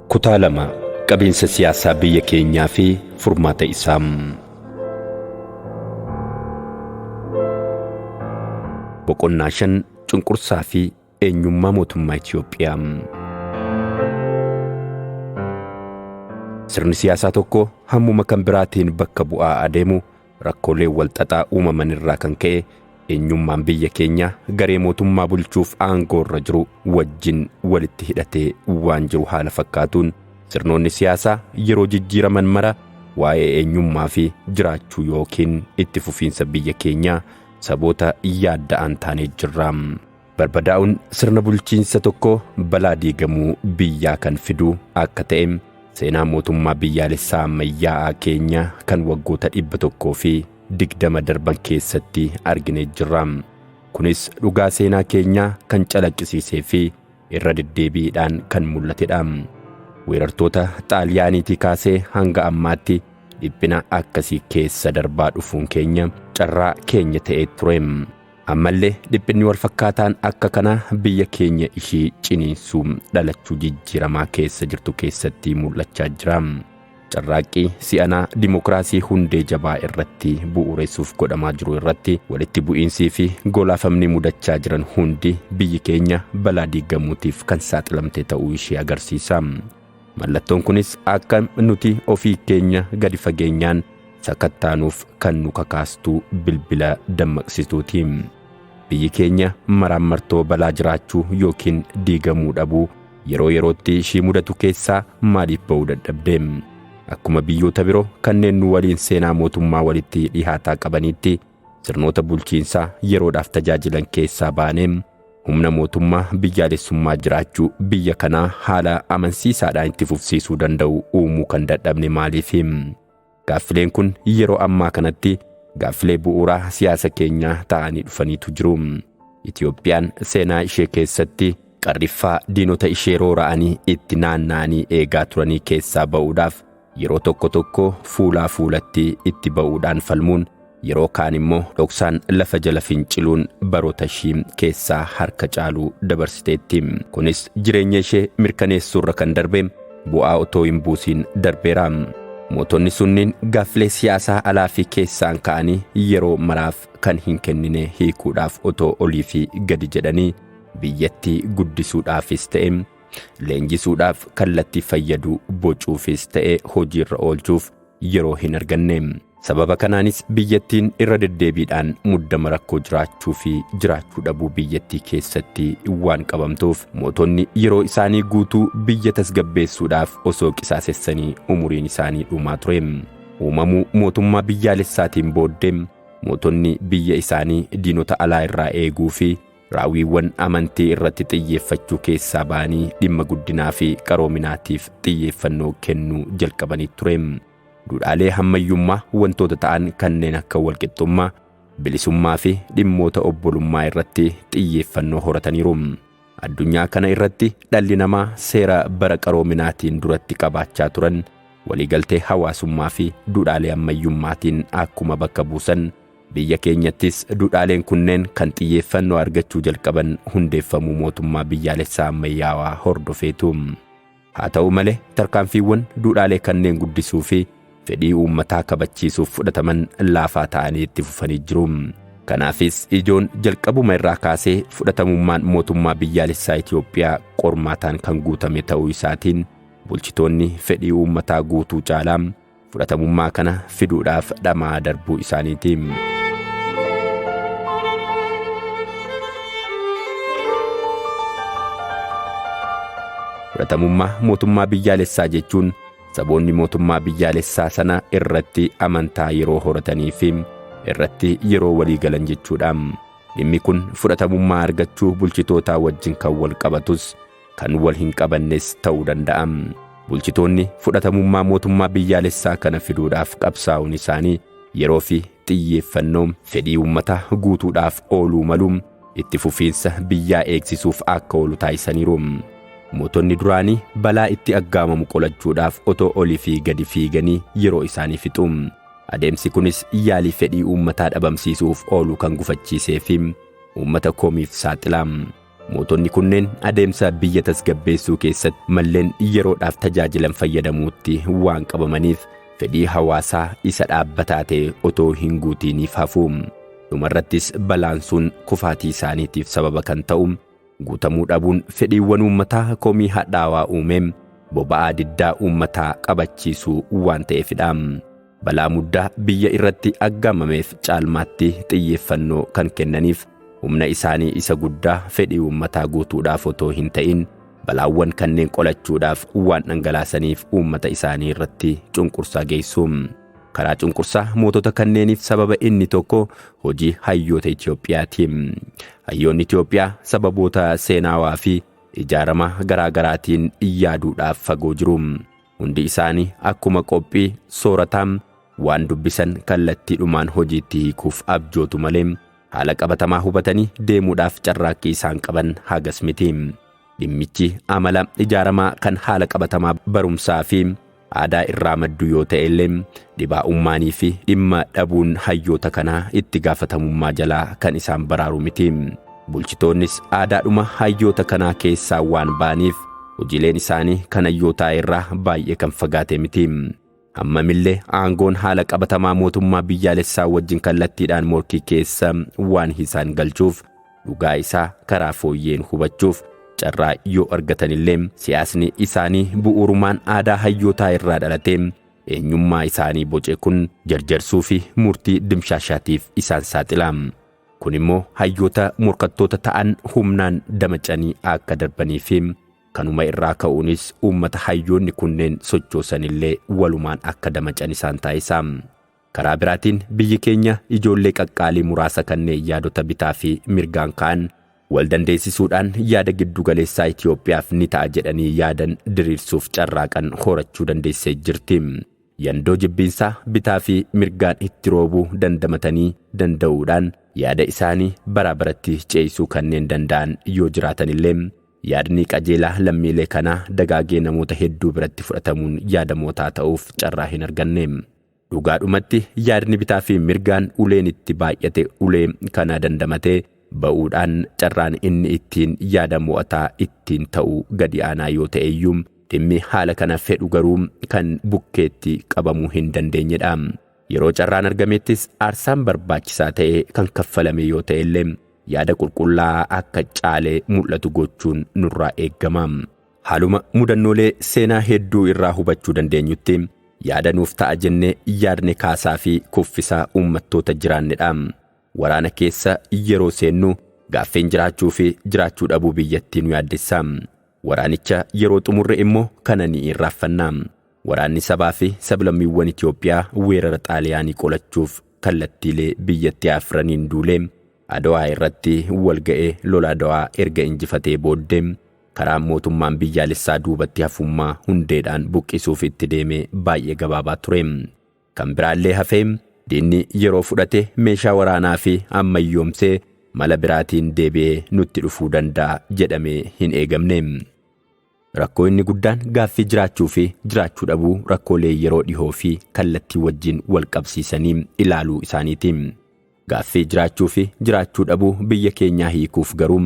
Kutaa 2 Qabiinsa siyaasaa biyya keenyaa fi furmaata isaa. Boqonnaa 5 Cunqursaa fi eenyummaa mootummaa Itiyoophiyaa. Sirni siyaasaa tokko hammuma kan biraatiin bakka bu'aa adeemu Rakkoolee walxaxaa uumaman irraa kan ka'e eenyummaan biyya keenyaa garee mootummaa bulchuuf aangoo irra jiru wajjin walitti hidhatee waan jiru haala fakkaatuun sirnoonni siyaasaa yeroo jijjiiraman mara waa'ee eenyummaa fi jiraachuu yookiin itti fufiinsa biyya keenyaa saboota yaadda'an taanee jirra. Barbadaa'uun sirna bulchiinsa tokkoo balaa diigamuu biyyaa kan fidu akka ta'e seenaa mootummaa biyyaalessaa ammayyaa'aa keenya kan waggoota 120 darban keessatti arginee jirra. Kunis dhugaa seenaa keenyaa kan calaqqisiisee fi irra deddeebiidhaan kan mul'atedha. Weerartoota Xaaliyaaniitii kaasee hanga ammaatti dhiphina akkasii keessa darbaa dhufuun keenya carraa keenya ta'ee ture. Ammallee dhiphinni walfakkaataan akka kanaa biyya keenya ishii ciniinsuu dhalachuu jijjiiramaa keessa jirtu keessatti mul'achaa jira. Carraaqqii si'anaa dimokiraasii hundee jabaa irratti bu'uuressuuf godhamaa jiru irratti walitti bu'iinsii fi golaafamni mudachaa jiran hundi biyyi keenya balaa diigamuutiif kan saaxilamte ta'uu ishee agarsiisa. Mallattoon kunis akka nuti ofii keenya gadi fageenyaan sakattaanuuf kan nu kakaastu bilbila dammaqsituuti. Biyyi keenya maraammartoo balaa jiraachuu yookiin diigamuu dhabuu yeroo yerootti ishii mudatu keessaa maaliif ba'uu dadhabde? Akkuma biyyoota biroo kanneen nu waliin seenaa mootummaa walitti dhihaataa qabaniitti sirnoota bulchiinsaa yeroodhaaf tajaajilan keessaa baanee humna mootummaa biyyaalessummaa jiraachuu biyya kanaa haala amansiisaadhaan itti fufsiisuu danda'u uumuu kan dadhabne maaliifi? Gaaffileen kun yeroo ammaa kanatti gaaffilee bu'uuraa siyaasa keenyaa ta'anii dhufaniitu jiru. Itiyoophiyaan seenaa ishee keessatti qarriffaa diinota ishee roora'anii itti naanna'anii eegaa turanii keessaa ba'uudhaaf yeroo tokko tokko fuulaa fuulatti itti ba'uudhaan falmuun yeroo kaan immoo dhoksaan lafa jala finciluun baroota ishii keessaa harka caalu dabarsiteetti. Kunis jireenya ishee mirkaneessuurra kan darbe bu'aa otoo hin buusiin darbeera. Mootonni sunniin gaaffilee siyaasaa alaa fi keessaan ka'anii yeroo maraaf kan hin kennine hiikuudhaaf otoo olii fi gadi jedhanii biyyattii guddisuudhaafis ta'e leenjisuudhaaf kallattii fayyadu bocuufis ta'e hojiirra oolchuuf yeroo hin arganne. Sababa kanaanis biyyattiin irra deddeebiidhaan muddama rakkoo jiraachuu fi jiraachuu dhabuu biyyattii keessatti waan qabamtuuf mootonni yeroo isaanii guutuu biyya tasgabbeessuudhaaf osoo qisaasessanii umuriin isaanii dhumaa ture. Uumamuu mootummaa biyyaalessaatiin booddee mootonni biyya isaanii diinota alaa irraa eeguu fi raawwiiwwan amantii irratti xiyyeeffachuu keessaa ba'anii dhimma guddinaa fi qaroominaatiif xiyyeeffannoo kennuu jalqabanii ture. Duudhaalee hammayyummaa wantoota ta'an kanneen akka walqixxummaa, bilisummaa fi dhimmoota obbolummaa irratti xiyyeeffannoo horataniiru. Addunyaa kana irratti dhalli namaa seera bara qaroominaatiin duratti qabaachaa turan waliigaltee hawaasummaa fi duudhaalee ammayyummaatiin akkuma bakka buusan biyya keenyattis duudhaaleen kunneen kan xiyyeeffannoo argachuu jalqaban hundeeffamuu mootummaa biyyaalessaa ammayyaawaa hordofeetu. Haa ta'u malee, tarkaanfiiwwan duudhaalee kanneen guddisuu fi fedhii uummataa kabachiisuuf fudhataman laafaa ta'anii itti fufanii jiru. Kanaafis ijoon jalqabuma irraa kaasee fudhatamummaan mootummaa biyyaalessaa Itoophiyaa qormaataan kan guutame ta'uu isaatiin bulchitoonni fedhii uummataa guutuu caalaa fudhatamummaa kana fiduudhaaf dhama'aa darbuu isaaniiti. Fudhatamummaa mootummaa biyyaalessaa jechuun saboonni mootummaa biyyaalessaa sana irratti amantaa yeroo horatanii fi irratti yeroo walii galan jechuudha. Dhimmi kun fudhatamummaa argachuu bulchitootaa wajjin kan wal qabatus kan wal hin qabannes ta'uu danda'a. Bulchitoonni fudhatamummaa mootummaa biyyaalessaa kana fiduudhaaf qabsaa'uun isaanii yeroo fi xiyyeeffannoo fedhii uummataa guutuudhaaf ooluu malu itti fufiinsa biyyaa eegsisuuf akka oolu taasisaniiru. Mootonni duraanii balaa itti aggaamamu qolachuudhaaf otoo olii fi gadi fiiganii yeroo isaanii fixu. Adeemsi kunis yaalii fedhii uummataa dhabamsiisuuf oolu kan gufachiisee fi uummata komiif saaxila. Mootonni kunneen adeemsa biyya tasgabbeessuu keessatti malleen yeroodhaaf tajaajilan fayyadamuutti waan qabamaniif fedhii hawaasaa isa dhaabbataa ta'e otoo hin guutiiniif hafu. Dhumarrattis balaan sun kufaatii isaaniitiif sababa kan ta'u guutamuu dhabuun fedhiiwwan uummataa komii hadhaawaa uumee boba'aa diddaa uummataa qabachiisuu waan ta'eefidha. Balaa muddaa biyya irratti aggaamameef caalmaatti xiyyeeffannoo kan kennaniif humna isaanii isa guddaa fedhii uummataa guutuudhaaf otoo hin ta'in balaawwan kanneen qolachuudhaaf waan dhangalaasaniif uummata isaanii irratti cunqursaa geessu. Karaa cunqursaa mootota kanneeniif sababa inni tokko hojii hayyoota Itoophiyaati. Hayyoonni Itoophiyaa sababoota seenaawaa fi ijaarama garaa garaatiin yaaduudhaaf fagoo jiru. Hundi isaanii akkuma qophii soorataa waan dubbisan kallattiidhumaan hojiitti hiikuuf abjootu malee haala qabatamaa hubatanii deemuudhaaf carraaqqii isaan qaban hagas miti. Dhimmichi amala ijaaramaa kan haala qabatamaa barumsaa fi aadaa irraa maddu yoo ta'e illee dhibaa'ummaanii fi dhimma dhabuun hayyoota kanaa itti gaafatamummaa jalaa kan isaan baraaru miti. Bulchitoonnis aadaadhuma hayyoota kanaa keessaa waan ba'aniif hojiileen isaanii kan hayyootaa irraa baay'ee kan fagaate miti. Hammamillee aangoon haala qabatamaa mootummaa biyyaalessaa wajjin kallattiidhaan morkii keessa waan isaan galchuuf dhugaa isaa karaa fooyyeen hubachuuf carraa yoo argatanillee siyaasni isaanii bu'uurumaan aadaa hayyootaa irraa dhalatee eenyummaa isaanii boce kun jarjarsuu fi murtii dimshaashaatiif isaan saaxila. Kun immoo hayyoota morkattoota ta'an humnaan damacanii akka darbanii fi kanuma irraa ka'uunis uummata hayyoonni kunneen sochoosanillee walumaan akka damacan isaan taasisa. Karaa biraatiin biyyi keenya ijoollee qaqqaalii muraasa kanneen yaadota bitaa fi mirgaan ka'an wal dandeessisuudhaan yaada giddugaleessaa Itoophiyaaf ni ta'a jedhanii yaadan diriirsuuf carraaqan horachuu dandeessee jirti. Yandoo jibbiinsaa bitaa fi mirgaan itti roobuu dandamatanii danda'uudhaan yaada isaanii baraa baratti ce'isuu kanneen danda'an yoo jiraatanillee yaadni qajeelaa lammiilee kanaa dagaagee namoota hedduu biratti fudhatamuun yaadamootaa ta'uuf carraa hin arganne. Dhugaadhumatti yaadni bitaa fi mirgaan uleen itti baay'ate ulee kana dandamatee ba'uudhaan carraan inni ittiin yaada mo'ataa ittiin ta'u gadi aanaa yoo ta'e iyyuu dhimmi haala kana fedhu garuu kan bukkeetti qabamuu hin dandeenyedha. Yeroo carraan argamettis aarsaan barbaachisaa ta'e kan kaffalame yoo ta'e illee yaada qulqullaa'aa akka caalee mul'atu gochuun nurraa eegama. Haaluma mudannoolee seenaa hedduu irraa hubachuu dandeenyutti yaada nuuf ta'a jennee yaadne kaasaa fi kuffisaa uummattoota jiraannedha. Waraana keessa yeroo seennu gaaffeen jiraachuu fi jiraachuu dhabuu biyyattii nu yaaddessa. Waraanicha yeroo xumurre immoo kana ni irraanfanna. Waraanni sabaa fi sablammiiwwan Itoophiyaa weerara Xaaliyaanii qolachuuf kallattiilee biyyattii afraniin duulee Adawaa irratti wal ga'ee lola Adawaa erga injifatee booddee karaan mootummaan biyyaalessaa duubatti hafummaa hundeedhaan buqqisuuf itti deeme baay'ee gabaabaa ture. Kan biraallee hafee diinni yeroo fudhate meeshaa waraanaa fi ammayyoomsee mala biraatiin deebi'ee nutti dhufuu danda'a jedhamee hin eegamne. Rakkoo inni guddaan gaaffii jiraachuu fi jiraachuu dhabuu rakkoolee yeroo dhihoo fi kallattii wajjin wal qabsiisanii ilaaluu isaaniiti. Gaaffii jiraachuu fi jiraachuu dhabuu biyya keenyaa hiikuuf garuu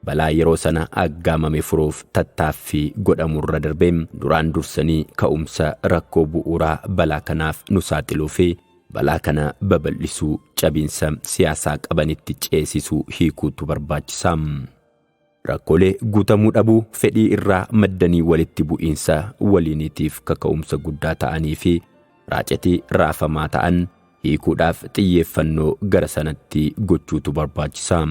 balaa yeroo sana aggaamame furuuf tattaaffii godhamurra darbee duraan dursanii ka'umsa rakkoo bu'uuraa balaa kanaaf nu saaxiluu fi balaa kana babal'isuu cabiinsa siyaasaa qabanitti ceesisuu hiikuutu barbaachisa. Rakkoolee guutamuu dhabuu fedhii irraa maddanii walitti bu'iinsa waliiniitiif kaka'umsa guddaa ta'anii fi raacatii raafamaa ta'an hiikuudhaaf xiyyeeffannoo gara sanatti gochuutu barbaachisa.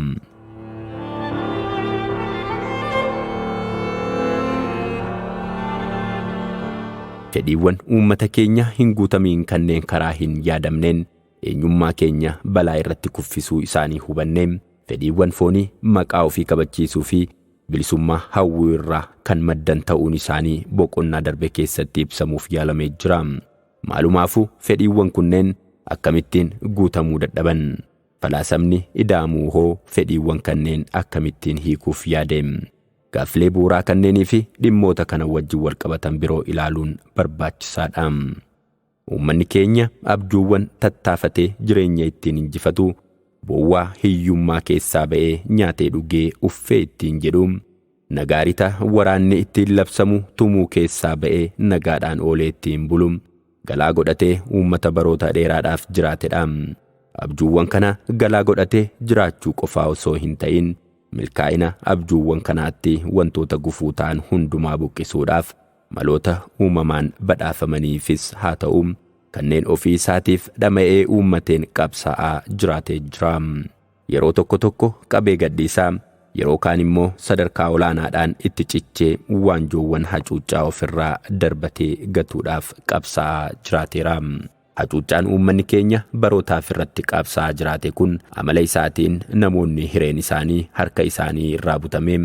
Fedhiiwwan uummata keenya hin guutamiin kanneen karaa hin yaadamneen eenyummaa keenya balaa irratti kuffisuu isaanii hubannee fedhiiwwan foonii maqaa ofii kabachiisuu fi bilisummaa hawwii irraa kan maddan ta'uun isaanii boqonnaa darbe keessatti ibsamuuf yaalamee jira. Maalumaafuu fedhiiwwan kunneen akkamittiin guutamuu dadhaban? Falaasamni ida'amuu hoo fedhiiwwan kanneen akkamittiin hiikuuf yaade? Gaaffilee bu'uuraa kanneenii fi dhimmoota kana wajjin wal qabatan biroo ilaaluun barbaachisaadha. Uummanni keenya abjuuwwan tattaafatee jireenya ittiin injifatu, bowwaa hiyyummaa keessaa ba'ee nyaatee dhugee uffee ittiin jedhu, nagaarita waraanni ittiin labsamu tumuu keessaa ba'ee nagaadhaan oolee ittiin bulu, galaa godhatee uummata baroota dheeraadhaaf jiraatedha. Abjuuwwan kana galaa godhatee jiraachuu qofaa osoo hin ta'in milkaa'ina abjuuwwan kanaatti wantoota gufuu ta'an hundumaa buqqisuudhaaf maloota uumamaan badhaafamaniifis haa ta'u kanneen ofii isaatiif dhama'ee uummateen qabsaa'aa jiraatee jira. Yeroo tokko tokko qabee gadhiisaa, yeroo kaan immoo sadarkaa olaanaadhaan itti cichee waanjoowwan hacuuccaa ofirraa darbatee gatuudhaaf qabsaa'aa jiraateera. Hacuuccaan uummanni keenya barootaaf irratti qabsaa'aa jiraate kun amala isaatiin namoonni hireen isaanii harka isaanii irraa butamee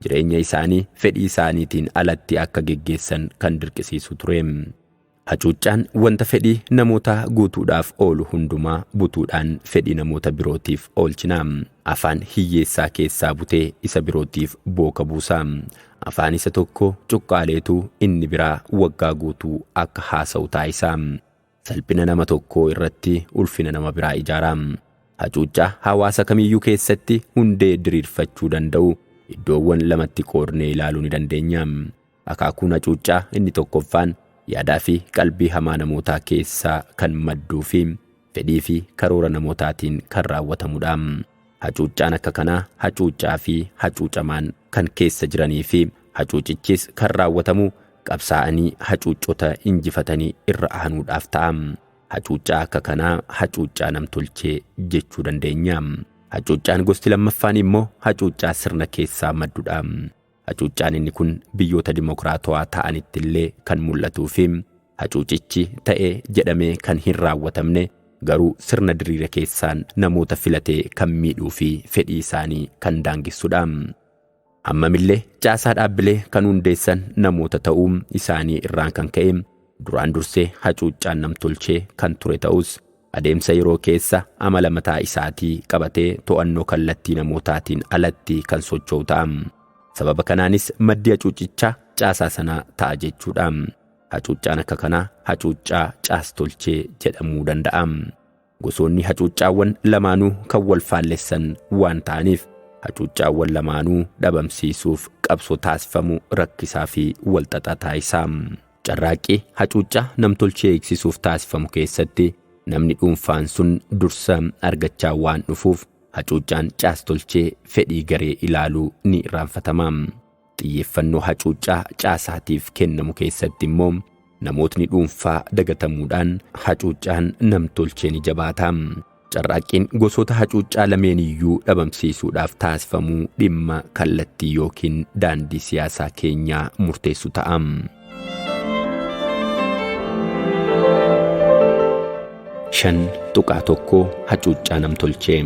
jireenya isaanii fedhii isaaniitiin alatti akka geggeessan kan dirqisiisu ture. Hacuuccaan wanta fedhii namootaa guutuudhaaf oolu hundumaa butuudhaan fedhii namoota birootiif oolchina. Afaan hiyyeessaa keessaa butee isa birootiif booka buusa. Afaan isa tokko cuqqaaleetu inni biraa waggaa guutuu akka haasa'u taasisa. Salphina nama tokkoo irratti ulfina nama biraa ijaara. Hacuuccaa hawaasa kamiyyuu keessatti hundee diriirfachuu danda'u iddoowwan lamatti qoodnee ilaaluu ni dandeenya. Akaakuun hacuuccaa inni tokkoffaan yaadaa fi qalbii hamaa namootaa keessaa kan madduu fi fedhii fi karoora namootaatiin kan raawwatamudha. Hacuuccaan akka kanaa hacuuccaa fi hacuucamaan kan keessa jiranii fi hacuucichis kan raawwatamu qabsaa'anii hacuuccota injifatanii irra aanuudhaaf ta'a. Hacuuccaa akka kanaa hacuuccaa namtolchee jechuu dandeenya. Hacuuccaan gosti lammaffaan immoo hacuuccaa sirna keessaa maddudha. Hacuuccaan inni kun biyyoota dimokiraatawaa ta'anitti illee kan mul'atuu fi hacuucichi ta'e jedhamee kan hin raawwatamne garuu sirna diriira keessaan namoota filatee kan miidhuu fi fedhii isaanii kan daangessudha. Hammamillee caasaa dhaabbilee kan hundeessan namoota ta'uu isaanii irraan kan ka'e duraan dursee hacuuccaan namtolchee kan ture ta'us adeemsa yeroo keessa amala mataa isaatii qabatee to'annoo kallattii namootaatiin alatti kan socho'u ta'a. Sababa kanaanis maddi hacuuccichaa caasaa sanaa ta'a jechuudha. Hacuuccaan akka kanaa hacuuccaa caastolchee jedhamuu danda'a. Gosoonni hacuuccaawwan lamaanuu kan wal faallessan waan ta'aniif hacuuccaawwan lamaanuu dhabamsiisuuf qabsoo taasifamu rakkisaa fi walxaxaa taasisa. Carraaqqii hacuuccaa namtolchee eegsisuuf taasifamu keessatti namni dhuunfaan sun dursa argachaa waan dhufuuf hacuuccaan caastolchee fedhii garee ilaaluu ni irraanfatama. Xiyyeeffannoo hacuuccaa caasaatiif kennamu keessatti immoo namootni dhuunfaa dagatamuudhaan hacuuccaan namtolchee ni jabaata. Carraaqqiin gosoota hacuuccaa lameeniyyuu dhabamsiisuudhaaf taasifamuu dhimma kallattii yookiin daandii siyaasaa keenyaa murteessu ta'a. 5.1 Hacuuccaa namtolchee.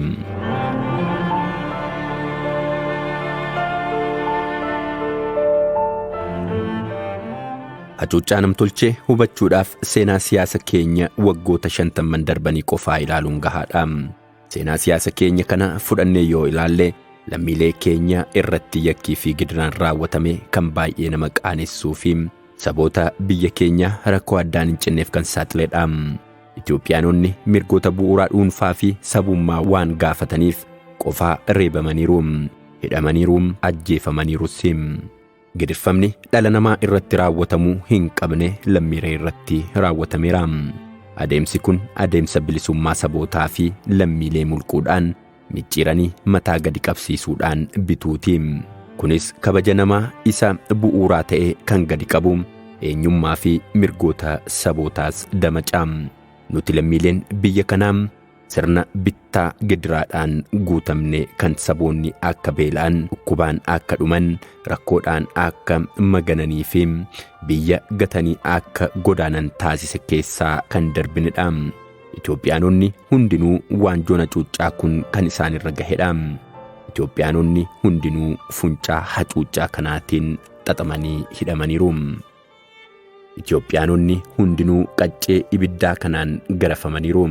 Hacuuccaa namtolchee hubachuudhaaf seenaa siyaasa keenya waggoota 50 darbanii qofaa ilaaluun gahaadha. Seenaa siyaasa keenya kana fudhannee yoo ilaalle lammiilee keenya irratti yakkii fi gidiraan raawwatame kan baay'ee nama qaanessuu fi saboota biyya keenya rakkoo addaan hin cinneef kan saaxiledha. Itoophiyaanonni mirgoota bu'uuraa dhuunfaa fi sabummaa waan gaafataniif qofaa reebamaniiru, hidhamaniiru, ajjeefamaniirus. Gidirfamni dhala namaa irratti raawwatamuu hin qabne lammiilee irratti raawwatameera. Adeemsi kun adeemsa bilisummaa sabootaa fi lammiilee mulquudhaan micciiranii mataa gadi qabsiisuudhaan bituuti. Kunis kabaja namaa isa bu'uuraa ta'e kan gadi qabu eenyummaa fi mirgoota sabootaas damaca. Nuti lammiileen biyya kanaa sirna bittaa gidiraadhaan guutamne kan saboonni akka beela'an, dhukkubaan akka dhuman, rakkoodhaan akka magananii fi biyya gatanii akka godaanan taasise keessaa kan darbinedha. Itoophiyaanonni hundinuu waanjoon hacuuccaa kun kan isaanirra gahedha. Itoophiyaanonni hundinuu funcaa hacuuccaa kanaatiin xaxamanii hidhamaniiru. Itoophiyaanonni hundinuu qaccee ibiddaa kanaan garafamaniiru.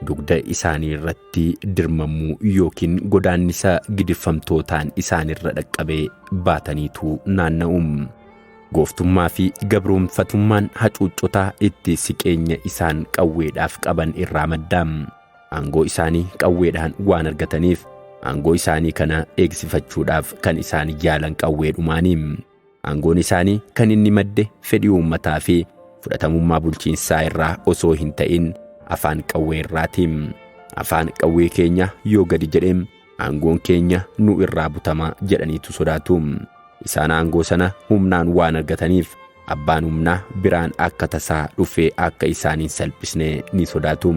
Dugda isaanii irratti dirmamuu yookiin godaannisa gidirfamtootaan isaanirra dhaqqabee baataniitu naanna'u. Gooftummaa fi gabroonfatummaan hacuuccotaa itti siqeenya isaan qawweedhaaf qaban irraa madda. Aangoo isaanii qawweedhaan waan argataniif aangoo isaanii kana eegsifachuudhaaf kan isaan yaalan qawweedhumaani. Aangoon isaanii kan inni madde fedhii uummataa fi fudhatamummaa bulchiinsaa irraa osoo hin ta'in afaan qawwee irraati. Afaan qawwee keenya yoo gadi jedhe aangoon keenya nu irraa butama jedhaniitu sodaatu. Isaan aangoo sana humnaan waan argataniif abbaan humnaa biraan akka tasaa dhufee akka isaan hin salphisne ni sodaatu.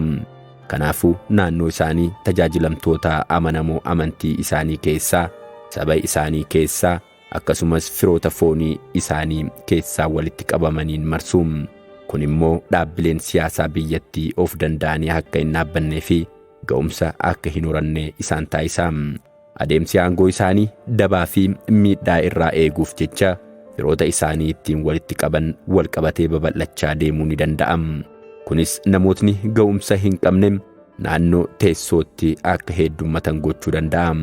Kanaafuu naannoo isaanii tajaajilamtoota amanamoo amantii isaanii keessaa, saba isaanii keessaa, akkasumas firoota foonii isaanii keessaa walitti qabamaniin marsu. Kun immoo dhaabbileen siyaasaa biyyattii of danda'anii akka hin dhaabbannee fi ga'umsa akka hin horanne isaan taasisa. Adeemsi aangoo isaanii dabaa fi miidhaa irraa eeguuf jecha firoota isaanii ittiin walitti qaban wal qabatee babal'achaa deemuu ni danda'a. Kunis namootni ga'umsa hin qabne naannoo teessootti akka heddummatan gochuu danda'a.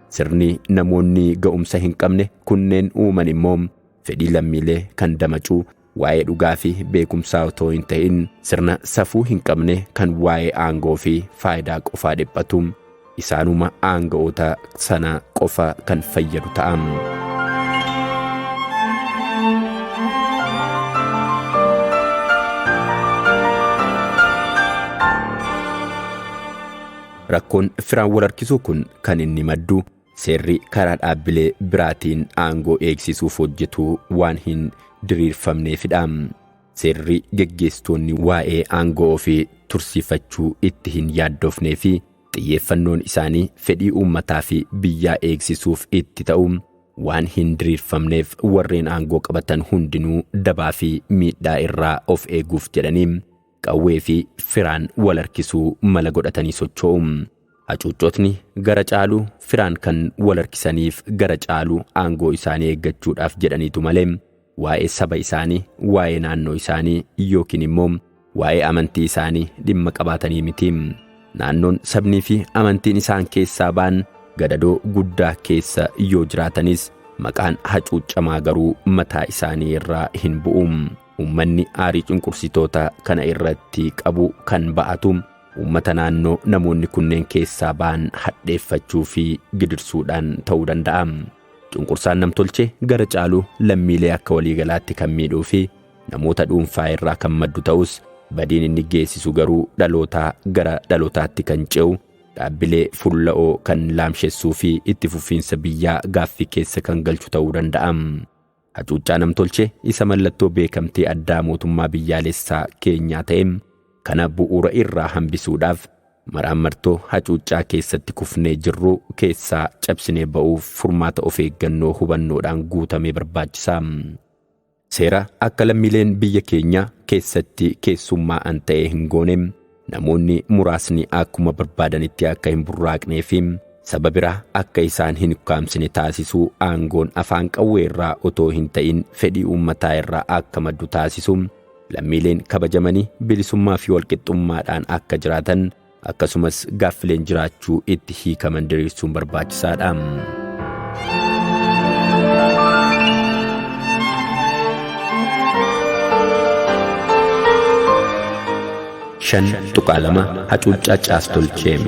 Sirni namoonni ga'umsa hin qabne kunneen uuman immoo fedhii lammiilee kan damacuu waa'ee dhugaa fi beekumsaa otoo hin ta'in sirna safuu hin qabne kan waa'ee aangoo fi faayidaa qofaa dhiphatu isaanuma aanga'oota sana qofa kan fayyadu ta'a. Rakkoon firaan wal harkisuu kun kan inni maddu seerri karaa dhaabbilee biraatiin aangoo eegsisuuf hojjetu waan hin diriirfamneefidha. Seerri geggeessitoonni waa'ee aangoo ofii tursiifachuu itti hin yaaddofnee fi xiyyeeffannoon isaanii fedhii uummataa fi biyyaa eegsisuuf itti ta'u waan hin diriirfamneef warreen aangoo qabatan hundinuu dabaa fi miidhaa irraa of eeguuf jedhanii qawwee fi firaan wal harkisuu mala godhatanii socho'u. Hacuuccotni gara caalu firaan kan wal harkisaniif gara caalu aangoo isaanii eeggachuudhaaf jedhaniitu malee waa'ee saba isaanii, waa'ee naannoo isaanii yookiin immoo waa'ee amantii isaanii dhimma qabaatanii miti. Naannoon sabnii fi amantiin isaan keessaa ba'an gadadoo guddaa keessa yoo jiraatanis maqaan hacuuccamaa garuu mataa isaanii irraa hin bu'u. Uummanni aarii cunqursitoota kana irratti qabu kan ba'atu uummata naannoo namoonni kunneen keessaa ba'an hadheeffachuu fi gidirsuudhaan ta'uu danda'a. Cunqursaan namtolchee gara caalu lammiilee akka waliigalaatti kan miidhuu fi namoota dhuunfaa irraa kan maddu ta'us badiin inni geessisu garuu dhalootaa gara dhalootaatti kan ce'u dhaabbilee fulla'oo kan laamshessuu fi itti fufiinsa biyyaa gaaffii keessa kan galchu ta'uu danda'a. Hacuuccaa namtolchee isa mallattoo beekamtii addaa mootummaa biyyaalessaa keenyaa ta'e kana bu'uura irraa hambisuudhaaf maraammartoo hacuuccaa keessatti kufnee jirru keessaa cabsinee ba'uuf furmaata of eeggannoo hubannoodhaan guutamee barbaachisaa. Seera akka lammiileen biyya keenya keessatti keessummaa'an ta'e hin goone namoonni muraasni akkuma barbaadanitti akka hin burraaqnee fi saba biraa akka isaan hin ukkaamsine taasisuu aangoon afaan qawwee irraa otoo hin ta'in fedhii uummataa irraa akka maddu taasisu lammiileen kabajamanii bilisummaa fi walqixxummaadhaan akka jiraatan akkasumas gaaffileen jiraachuu itti hiikaman diriirsuun barbaachisaadha. Shan tuqaa lama hacuuccaa caastolchee.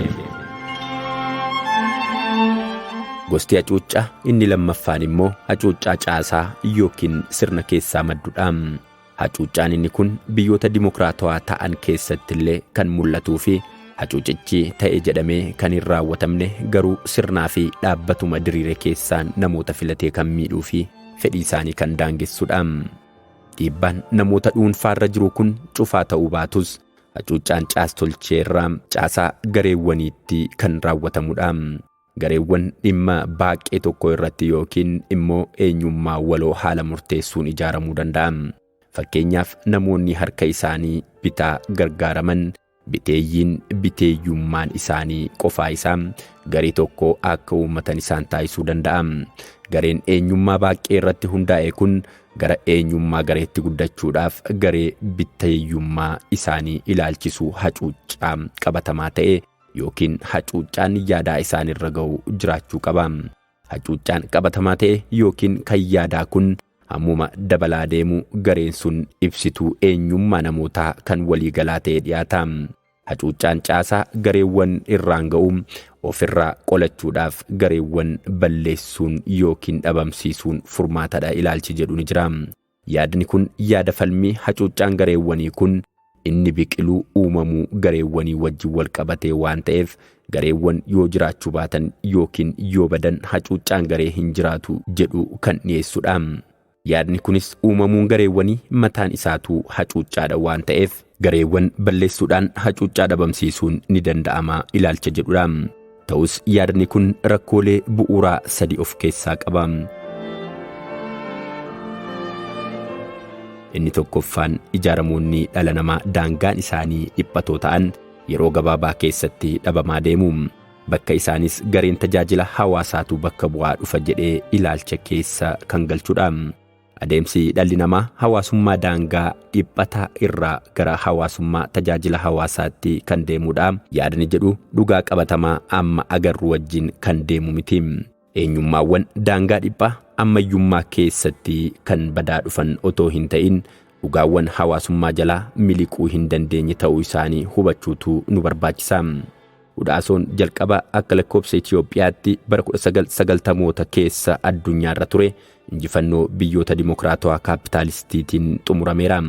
Gosti hacuuccaa inni lammaffaan immoo hacuuccaa caasaa yookiin sirna keessaa maddudha. Hacuuccaan inni kun biyyoota dimokiraatawaa ta'an keessatti illee kan mul'atuu fi hacuucichi ta'e jedhamee kan hin raawwatamne garuu sirnaa fi dhaabbatuma diriire keessaan namoota filatee kan miidhuu fi fedhii isaanii kan daangessudha. Dhiibbaan namoota dhuunfaarra jiru kun cufaa ta'uu baatus hacuuccaan caastolcheerraa caasaa gareewwaniitti kan raawwatamudha. Gareewwan dhimma baaqee tokko irratti yookiin immoo eenyummaa waloo haala murteessuun ijaaramuu danda'a. Fakkeenyaaf namoonni harka isaanii bitaa gargaaraman biteeyyiin biteeyyummaan isaanii qofaa isaa garee tokko akka uummatan isaan taasisuu danda'a. Gareen eenyummaa baaqee irratti hundaa'e kun gara eenyummaa gareetti guddachuudhaaf garee biteeyyummaa isaanii ilaalchisuu hacuuccaa qabatamaa ta'e yookiin hacuuccaan yaadaa isaanirra ga'u jiraachuu qaba. Hacuuccaan qabatamaa ta'e yookiin kan yaadaa kun Hammuma dabalaa deemu gareen sun ibsituu eenyummaa namootaa kan waliigalaa ta'ee dhiyaata. Hacuuccaan caasaa gareewwan irraan ga'u ofirraa qolachuudhaaf gareewwan balleessuun yookiin dhabamsiisuun furmaatadha ilaalchi jedhu ni jira. Yaadni kun yaada falmii hacuuccaan gareewwanii kun inni biqiluu uumamuu gareewwanii wajjin wal qabatee waan ta'eef gareewwan yoo jiraachuu baatan yookiin yoo badan hacuuccaan garee hin jiraatu jedhu kan dhiyeessudha. Yaadni kunis uumamuun gareewwanii mataan isaatuu hacuuccaadha waan ta'eef gareewwan balleessuudhaan hacuuccaa dhabamsiisuun ni danda'ama ilaalcha jedhudha. Ta'us yaadni kun rakkoolee bu'uuraa sadi of keessaa qaba. Inni tokkoffaan ijaaramoonni dhala namaa daangaan isaanii dhiphatoo ta'an yeroo gabaabaa keessatti dhabamaa deemu. Bakka isaanis gareen tajaajila hawaasaatu bakka bu'aa dhufa jedhee ilaalcha keessa kan galchudha. Adeemsi dhalli namaa hawaasummaa daangaa dhiphataa irraa gara hawaasummaa tajaajila hawaasaatti kan deemudha. Yaadni jedhu dhugaa qabatamaa amma agarru wajjin kan deemu miti. Eenyummaawwan daangaa dhiphaa ammayyummaa keessatti kan badaa dhufan otoo hin ta'in dhugaawwan hawaasummaa jalaa miliquu hin dandeenye ta'uu isaanii hubachuutu nu barbaachisa. Hudhaasoon jalqaba akka lakkoobsa Itoophiyaatti bara 1990moota keessa addunyaarra ture injifannoo biyyoota dimokiraatawaa kaapitaalistiitiin xumurameera.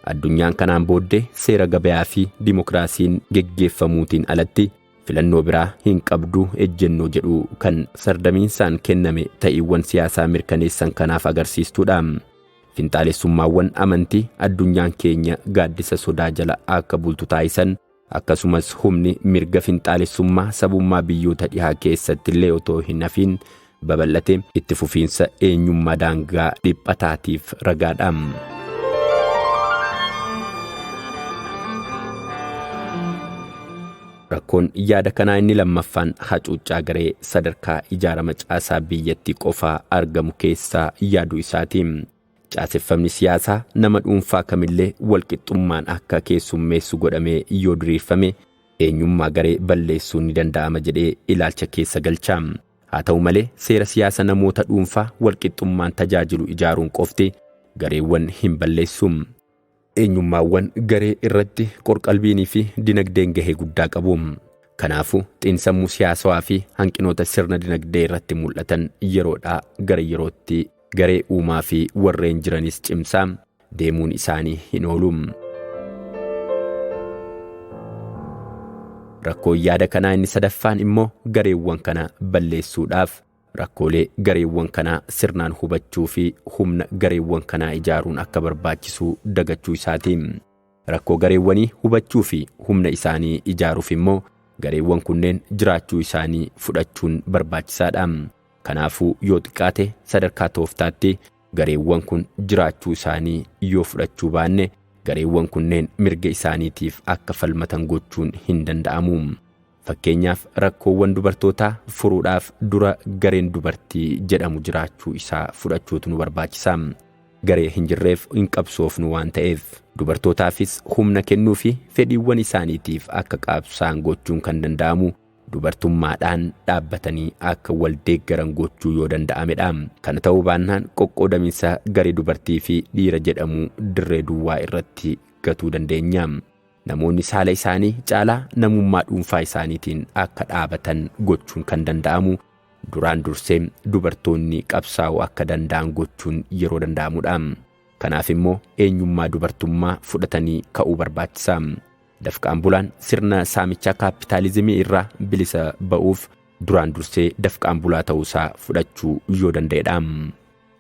Addunyaan kanaan booddee seera gabayaa fi dimokiraasiin geggeeffamuutiin alatti filannoo biraa hin qabdu ejjennoo jedhu kan sardamiinsaan kenname ta'iiwwan siyaasaa mirkaneessan kanaaf agarsiistuudha. Finxaalessummaawwan amantii addunyaan keenya gaaddisa sodaa jala akka bultu taasisan akkasumas humni mirga finxaalessummaa sabummaa biyyoota dhihaa keessatti illee otoo hin hafiin babal'ate itti fufiinsa eenyummaa daangaa dhiphataatiif ragaadha. Rakkoon yaada kanaa inni lammaffaan hacuuccaa garee sadarkaa ijaarama caasaa biyyattii qofaa argamu keessaa yaaduu isaati. Caaseffamni siyaasaa nama dhuunfaa kamillee walqixxummaan akka keessummeessu godhamee yoo diriirfame eenyummaa garee balleessuun ni danda'ama jedhee ilaalcha keessa galcha. Haa ta'u malee seera siyaasa namoota dhuunfaa walqixxummaan tajaajilu ijaaruun qofti gareewwan hin balleessu. Eenyummaawwan garee irratti qorqalbiinii fi dinagdeen gahee guddaa qabu. Kanaafuu xiinsammuu siyaasawaa fi hanqinoota sirna dinagdee irratti mul'atan yeroodhaa gara yerootti garee uumaa fi warreen jiranis cimsaa deemuun isaanii hin oolu. Rakkoon yaada kanaa inni sadaffaan immoo gareewwan kana balleessuudhaaf rakkoolee gareewwan kanaa sirnaan hubachuu fi humna gareewwan kanaa ijaaruun akka barbaachisu dagachuu isaati. Rakkoo gareewwanii hubachuu fi humna isaanii ijaaruuf immoo gareewwan kunneen jiraachuu isaanii fudhachuun barbaachisaadha. Kanaafuu yoo xiqqaate sadarkaa tooftaatti gareewwan kun jiraachuu isaanii yoo fudhachuu baanne gareewwan kunneen mirga isaaniitiif akka falmatan gochuun hin danda'amu. Fakkeenyaaf rakkoowwan dubartootaa furuudhaaf dura gareen dubartii jedhamu jiraachuu isaa fudhachuutu nu barbaachisa. Garee hin jirreef hin qabsoofnu waan ta'eef dubartootaafis humna kennuu fi fedhiiwwan isaaniitiif akka qabsaan gochuun kan danda'amu dubartummaadhaan dhaabbatanii akka wal deeggaran gochuu yoo danda'amedha. Kana ta'uu baannaan qoqqoodaminsa garee dubartii fi dhiira jedhamu dirree duwwaa irratti gatuu dandeenya. Namoonni saala isaanii caalaa namummaa dhuunfaa isaaniitiin akka dhaabatan gochuun kan danda'amu duraan dursee dubartoonni qabsaa'uu akka danda'an gochuun yeroo danda'amudha. Kanaaf immoo eenyummaa dubartummaa fudhatanii ka'uu barbaachisa. Dafqaan bulaan sirna saamichaa kaapitaalizimii irraa bilisa ba'uuf duraan dursee dafqaan bulaa ta'uusaa fudhachuu yoo danda'edha.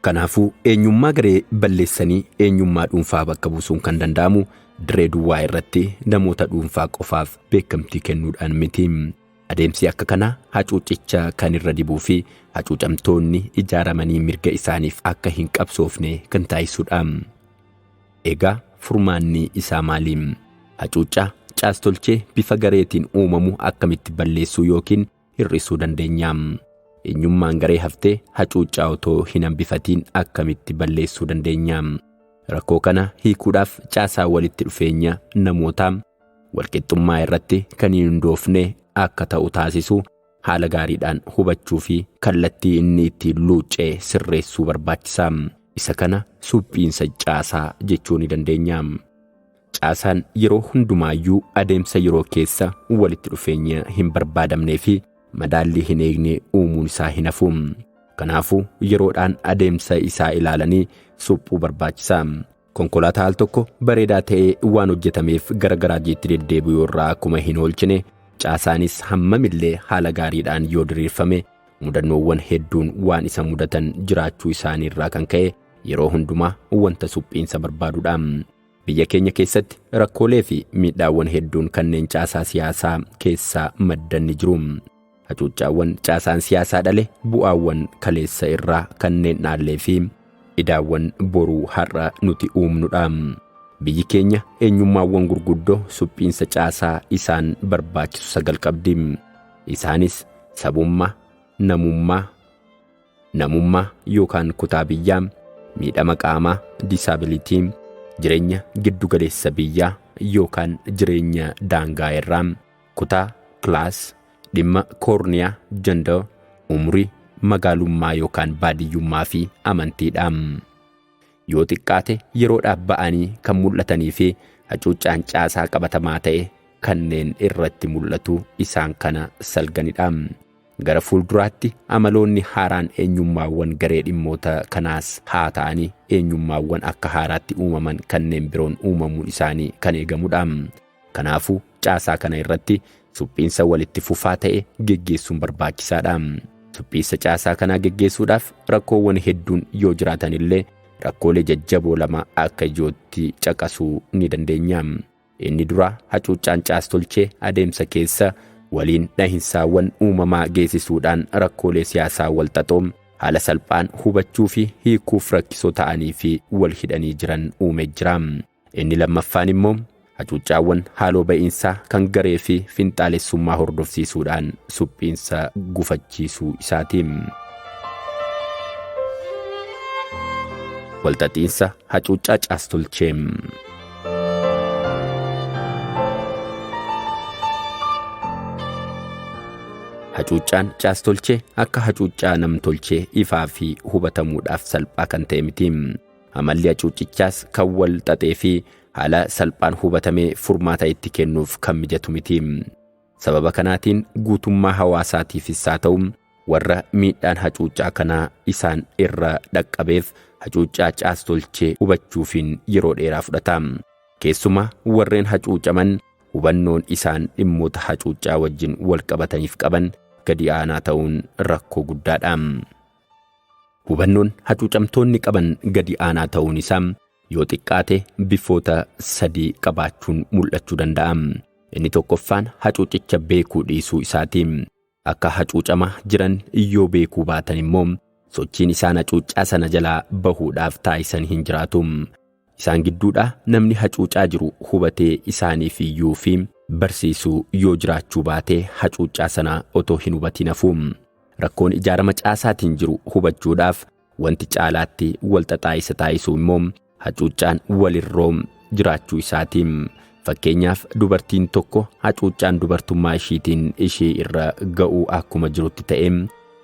Kanaafuu eenyummaa garee balleessanii eenyummaa dhuunfaa bakka buusuun kan danda'amu dirree duwwaa irratti namoota dhuunfaa qofaaf beekamtii kennuudhaan miti. Adeemsi akka kanaa hacuucicha kan irra dibuu fi hacuucamtoonni ijaaramanii mirga isaaniif akka hin qabsoofne kan taasisudha. Egaa furmaanni isaa maali? Hacuuccaa caastolchee bifa gareetiin uumamu akkamitti balleessuu yookiin hir'isuu dandeenya? Eenyummaan garee haftee hacuuccaa otoo hin hambifatiin akkamitti balleessuu dandeenya? Rakkoo kana hiikuudhaaf caasaa walitti dhufeenya namootaa walqixxummaa irratti kan hin hundoofne akka ta'u taasisu haala gaariidhaan hubachuu fi kallattii inni ittiin luuccee sirreessuu barbaachisa. Isa kana suphiinsa caasaa jechuu ni dandeenya. Caasaan yeroo hundumaayyuu adeemsa yeroo keessa walitti dhufeenya hin barbaadamnee fi madaallii hin eegne uumuun isaa hin hafu. Kanaafuu yeroodhaan adeemsa isaa ilaalanii suphuu barbaachisa. Konkolaataa al tokko bareedaa ta'ee waan hojjetameef gara garaajiitti deddeebi'uu irraa akkuma hin oolchine, caasaanis hammamillee haala gaariidhaan yoo diriirfame mudannoowwan hedduun waan isa mudatan jiraachuu isaanii irraa kan ka'e yeroo hundumaa wanta suphiinsa barbaadudha. Biyya keenya keessatti rakkoolee fi miidhaawwan hedduun kanneen caasaa siyaasaa keessaa maddan ni jiru. Hacuuccaawwan caasaan siyaasaa dhale bu'aawwan kaleessa irraa kanneen dhaallee fi idaawwan boruu har'a nuti uumnudha. Biyyi keenya eenyummaawwan gurguddoo suphiinsa caasaa isaan barbaachisu 9 qabdi. Isaanis sabummaa, namummaa, namummaa yookaan kutaa biyyaa, miidhama qaamaa, disability, jireenya giddugaleessa biyyaa yookaan jireenya daangaa irraa, kutaa, class, dhimma koorniyaa, gender, umrii, magaalummaa yookaan baadiyyummaa fi amantiidha. Yoo xiqqaate yeroodhaaf ba'anii kan mul'atanii fi hacuuccaan caasaa qabatamaa ta'e kanneen irratti mul'atu isaan kana salganidha. Gara fuulduraatti amaloonni haaraan eenyummaawwan garee dhimmoota kanaas haa ta'anii eenyummaawwan akka haaraatti uumaman kanneen biroon uumamuun isaanii kan eegamudha. Kanaafuu caasaa kana irratti suphiinsa walitti fufaa ta'e geggeessuun barbaachisaadha. Suphiinsa caasaa kanaa geggeessuudhaaf rakkoowwan hedduun yoo jiraatan illee rakkoolee jajjaboo lama akka ijootti caqasuu ni dandeenya. Inni duraa hacuuccaan caastolchee adeemsa keessa waliin dhahinsaawwan uumamaa geessisuudhaan rakkoolee siyaasaa walxaxoo haala salphaan hubachuu fi hiikuuf rakkisoo ta'anii fi wal hidhanii jiran uumee jira. Inni lammaffaan immoo hacuuccaawwan haaloo ba'iinsaa kan garee fi finxaalessummaa hordofsiisuudhaan suphiinsa gufachiisuu isaati. Walxaxiinsa hacuuccaa caastolchee. Hacuuccaan caastolchee akka hacuuccaa namtolchee ifaa fi hubatamuudhaaf salphaa kan ta'e miti. Amalli hacuuccichaas kan wal xaxee fi haala salphaan hubatamee furmaata itti kennuuf kan mijatu miti. Sababa kanaatiin guutummaa hawaasaatiifis haa ta'u warra miidhaan hacuuccaa kanaa isaan irra dhaqqabeef hacuuccaa caastolchee hubachuufiin yeroo dheeraa fudhata. Keessumaa warreen hacuucaman hubannoon isaan dhimmoota hacuuccaa wajjin wal qabataniif qaban gadi aanaa ta'uun rakkoo guddaadha. Hubannoon hacuucamtoonni qaban gadi aanaa ta'uun isaa yoo xiqqaate bifoota sadii qabaachuun mul'achuu danda'a. Inni tokkoffaan hacuucicha beekuu dhiisuu isaati. Akka hacuucamaa jiran yoo beekuu baatan immoo sochiin isaan hacuuccaa sana jalaa bahuudhaaf taasisan hin jiraatu. Isaan gidduudhaa namni hacuucaa jiru hubatee isaaniif iyyuu fi barsiisuu yoo jiraachuu baate hacuuccaa sana otoo hin hubatin hafu. Rakkoon ijaarama caasaatiin jiru hubachuudhaaf wanti caalaatti walxaxaa isa taasisu immoo hacuuccaan walirroo jiraachuu isaati. Fakkeenyaaf dubartiin tokko hacuuccaan dubartummaa ishiitiin ishii irra ga'uu akkuma jirutti ta'e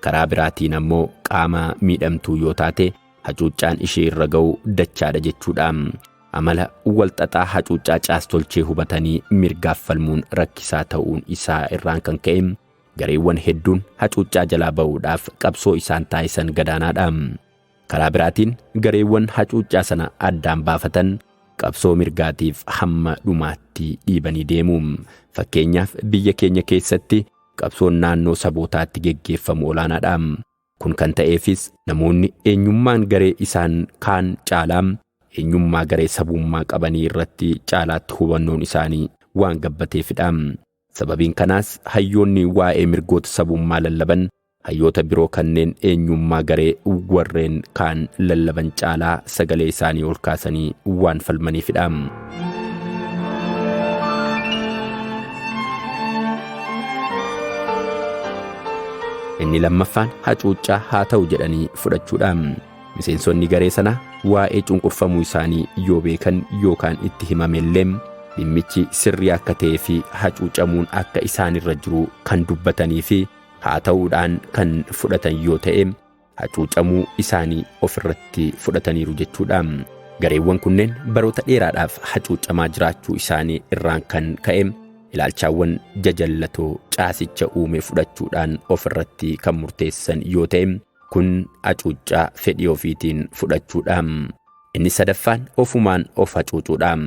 karaa biraatiin ammoo qaama miidhamtuu yoo taate hacuuccaan ishee irra ga'u dachaadha jechuudha. Amala walxaxaa hacuuccaa caastolchee hubatanii mirgaaf falmuun rakkisaa ta'uun isaa irraan kan ka'e gareewwan hedduun hacuuccaa jalaa ba'uudhaaf qabsoo isaan taasisan gadaanaadha. Karaa biraatiin gareewwan hacuuccaa sana addaan baafatan qabsoo mirgaatiif hamma dhumaatti dhiibanii deemu. Fakkeenyaaf biyya keenya keessatti qabsoon naannoo sabootaatti geggeeffamu olaanaadha. Kun kan ta'eefis namoonni eenyummaan garee isaan kaan caalaa eenyummaa garee sabummaa qabanii irratti caalaatti hubannoon isaanii waan gabbateefidha. Sababiin kanaas hayyoonni waa'ee mirgoota sabummaa lallaban hayyoota biroo kanneen eenyummaa garee warreen kaan lallaban caalaa sagalee isaanii ol kaasanii waan falmaniifidha. Inni lammaffaan hacuuccaa haa ta'u jedhanii fudhachuudha. Miseensonni garee sanaa waa'ee cunqurfamuu isaanii yoo beekan yookaan itti himamellee dhimmichi sirrii akka ta'ee fi hacuucamuun akka isaanirra jiru kan dubbatanii fi haa ta'uudhaan kan fudhatan yoo ta'e hacuucamuu isaanii ofirratti fudhataniiru jechuudha. Gareewwan kunneen baroota dheeraadhaaf hacuucamaa jiraachuu isaanii irraan kan ka'e ilaalchaawwan jajallatoo caasicha uume fudhachuudhaan ofirratti kan murteessan yoo ta'e kun hacuuccaa fedhii ofiitiin fudhachuudha. Inni sadaffaan ofumaan of hacuucuudha.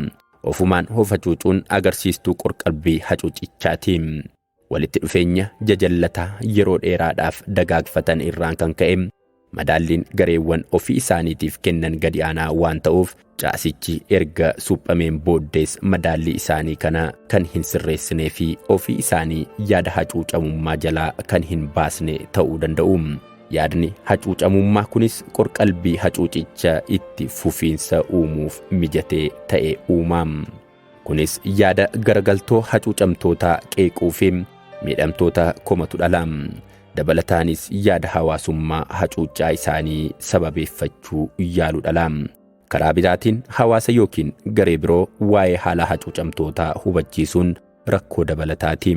Ofumaan of hacuucuun agarsiistuu qorqalbii hacuucichaati. Walitti dhufeenya jajallataa yeroo dheeraadhaaf dagaagfatan irraan kan ka'e madaalliin gareewwan ofii isaaniitiif kennan gadi aanaa waan ta'uuf caasichi erga suphameen booddees madaallii isaanii kana kan hin sirreessinee fi ofii isaanii yaada hacuucamummaa jalaa kan hin baasne ta'uu danda'u. Yaadni hacuucamummaa kunis qorqalbii hacuucicha itti fufiinsa uumuuf mijatee ta'e uuma. Kunis yaada garagaltoo hacuucamtootaa qeequu fi miidhamtoota komatu dhala. Dabalataanis yaada hawaasummaa hacuuccaa isaanii sababeeffachuu yaalu dhala. Karaa biraatiin hawaasa yookiin garee biroo waa'ee haala hacuucamtootaa hubachiisuun rakkoo dabalataati.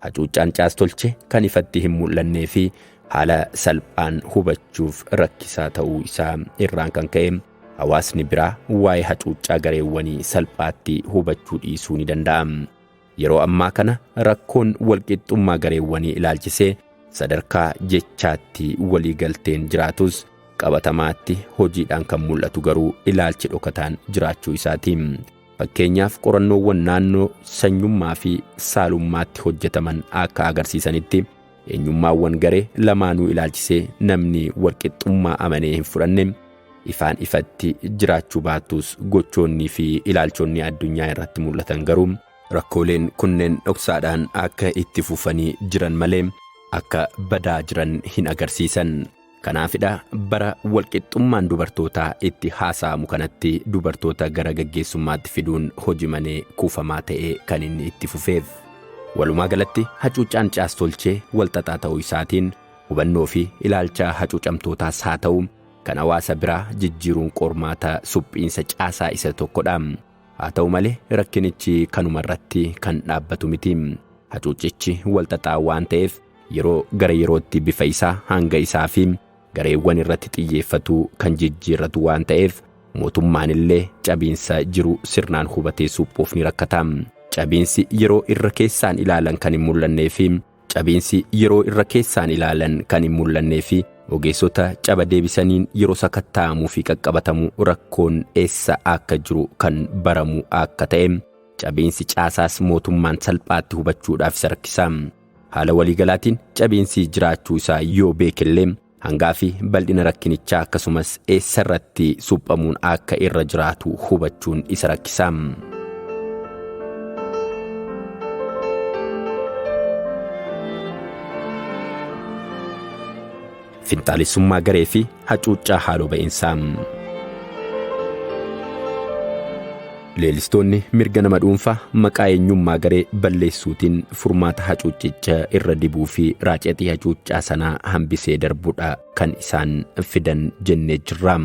Hacuuccaan caastolche kan ifatti hin mul'annee fi haala salphaan hubachuuf rakkisaa ta'uu isaa irraan kan ka'e hawaasni biraa waa'ee hacuuccaa gareewwanii salphaatti hubachuu dhiisuu ni danda'a. Yeroo ammaa kana rakkoon walqixxummaa gareewwanii ilaalchisee sadarkaa jechaatti waliigalteen jiraatus qabatamaatti hojiidhaan kan mul'atu garuu ilaalchi dhokataan jiraachuu isaati. Fakkeenyaaf qorannoowwan naannoo sanyummaa fi saalummaatti hojjetaman akka agarsiisanitti eenyummaawwan garee lamaanuu ilaalchisee namni walqixxummaa amanee hin fudhanne ifaan ifatti jiraachuu baatus gochoonnii fi ilaalchonni addunyaa irratti mul'atan garuu rakkooleen kunneen dhoksaadhaan akka itti fufanii jiran malee akka badaa jiran hin agarsiisan. Kanaafidha bara walqixxummaan dubartootaa itti haasa'amu kanatti dubartoota gara gaggeessummaatti fiduun hojii manee kuufamaa ta'ee kan inni itti fufeef. Walumaa galatti hacuuccaan caastolchee walxaxaa ta'uu isaatiin hubannoo fi ilaalcha hacuucamtootaas haa ta'u kan hawaasa biraa jijjiiruun qormaata suphiinsa caasaa isa tokkodha. Haa ta'u malee rakkinichi kanuma irratti kan dhaabbatu miti. Hacuucichi walxaxaa waan ta'eef yeroo gara yerootti bifa isaa hanga isaa fi gareewwan irratti xiyyeeffatu kan jijjiirratu waan ta'eef mootummaan illee cabiinsa jiru sirnaan hubatee suphuuf ni rakkata. Cabiinsi yeroo irra keessaan ilaalan kan hin mul'annee fi cabiinsi yeroo irra keessaan ilaalan kan hin mul'annee fi ogeessota caba deebisaniin yeroo sakatta'amuu fi qaqqabatamu rakkoon eessa akka jiru kan baramu akka ta'e cabiinsi caasaas mootummaan salphaatti hubachuudhaaf isa rakkisa. Haala waliigalaatiin cabiinsi jiraachuu isaa yoo beekellee hangaa fi bal'ina rakkinichaa akkasumas eessarratti suphamuun akka irra jiraatu hubachuun isa rakkisa. Finxaalessummaa garee fi hacuuccaa haaloo ba'iinsaa. Leellistoonni mirga nama dhuunfaa maqaa eenyummaa garee balleessuutiin furmaata hacuuccicha irra dibuu fi raacetii hacuuccaa sanaa hambisee darbuudha kan isaan fidan jennee jirra.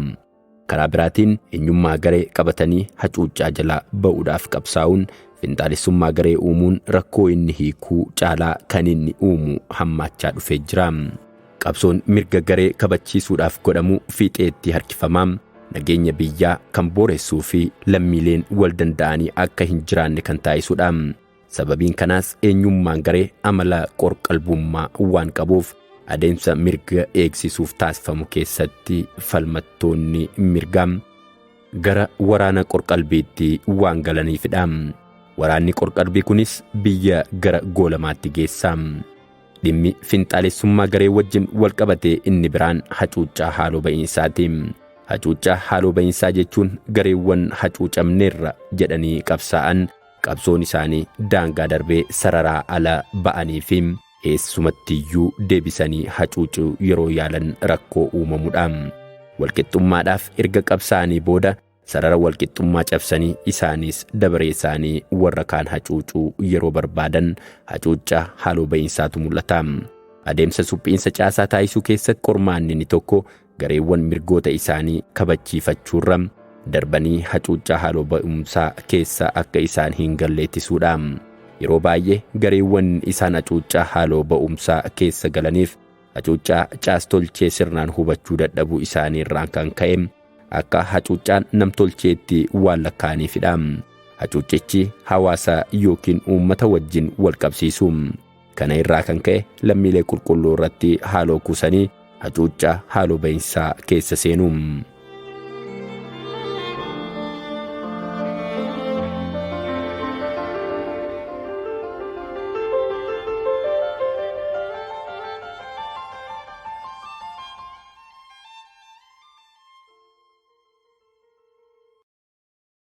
Karaa biraatiin eenyummaa garee qabatanii hacuuccaa jalaa ba'uudhaaf qabsaa'uun finxaalessummaa garee uumuun rakkoo inni hiikuu caalaa kan inni uumu hammaachaa dhufee jira. Qabsoon mirga garee kabachiisuudhaaf godhamu fiixeetti harkifamaa nageenya biyyaa kan booressuu fi lammiileen wal danda'anii akka hin jiraanne kan taasisudha. Sababiin kanaas eenyummaan garee amala qorqalbummaa waan qabuuf adeemsa mirga eegsisuuf taasifamu keessatti falmattoonni mirgaa gara waraana qorqalbiitti waan galaniifidha. Waraanni qorqalbii kunis biyya gara goolamaatti geessa. Dhimmi finxaalessummaa garee wajjin wal qabatee inni biraan hacuuccaa haaloo ba'iinsaati. Hacuuccaa haaloo ba'iinsaa jechuun gareewwan hacuucamneerra jedhanii qabsaa'an qabsoon isaanii daangaa darbee sararaa ala ba'anii fi eessumattiyyuu deebisanii hacuucuu yeroo yaalan rakkoo uumamudha. Walqixxummaadhaaf erga qabsaa'anii booda sarara walqixxummaa cabsanii isaanis dabaree isaanii warra kaan hacuucuu yeroo barbaadan hacuuccaa haaloo ba'iinsaatu mul'ata. Adeemsa suphiinsa caasaa taasisuu keessatti qormaanni inni tokko gareewwan mirgoota isaanii kabachiifachuurra darbanii hacuuccaa haaloo ba'umsaa keessa akka isaan hin galle ittisuudha. Yeroo baay'ee gareewwan isaan hacuuccaa haaloo ba'umsaa keessa galaniif Hacuuccaa caastolchee sirnaan hubachuu dadhabuu isaanii irraan kan ka'e akka hacuuccaan namtolcheetti waan lakkaa'aniifidha. Hacuuccichi hawaasa yookiin uummata wajjin wal qabsiisu. Kana irraa kan ka'e lammiilee qulqulluu irratti haaloo kuusanii hacuuccaa haaloo bahinsaa keessa seenu.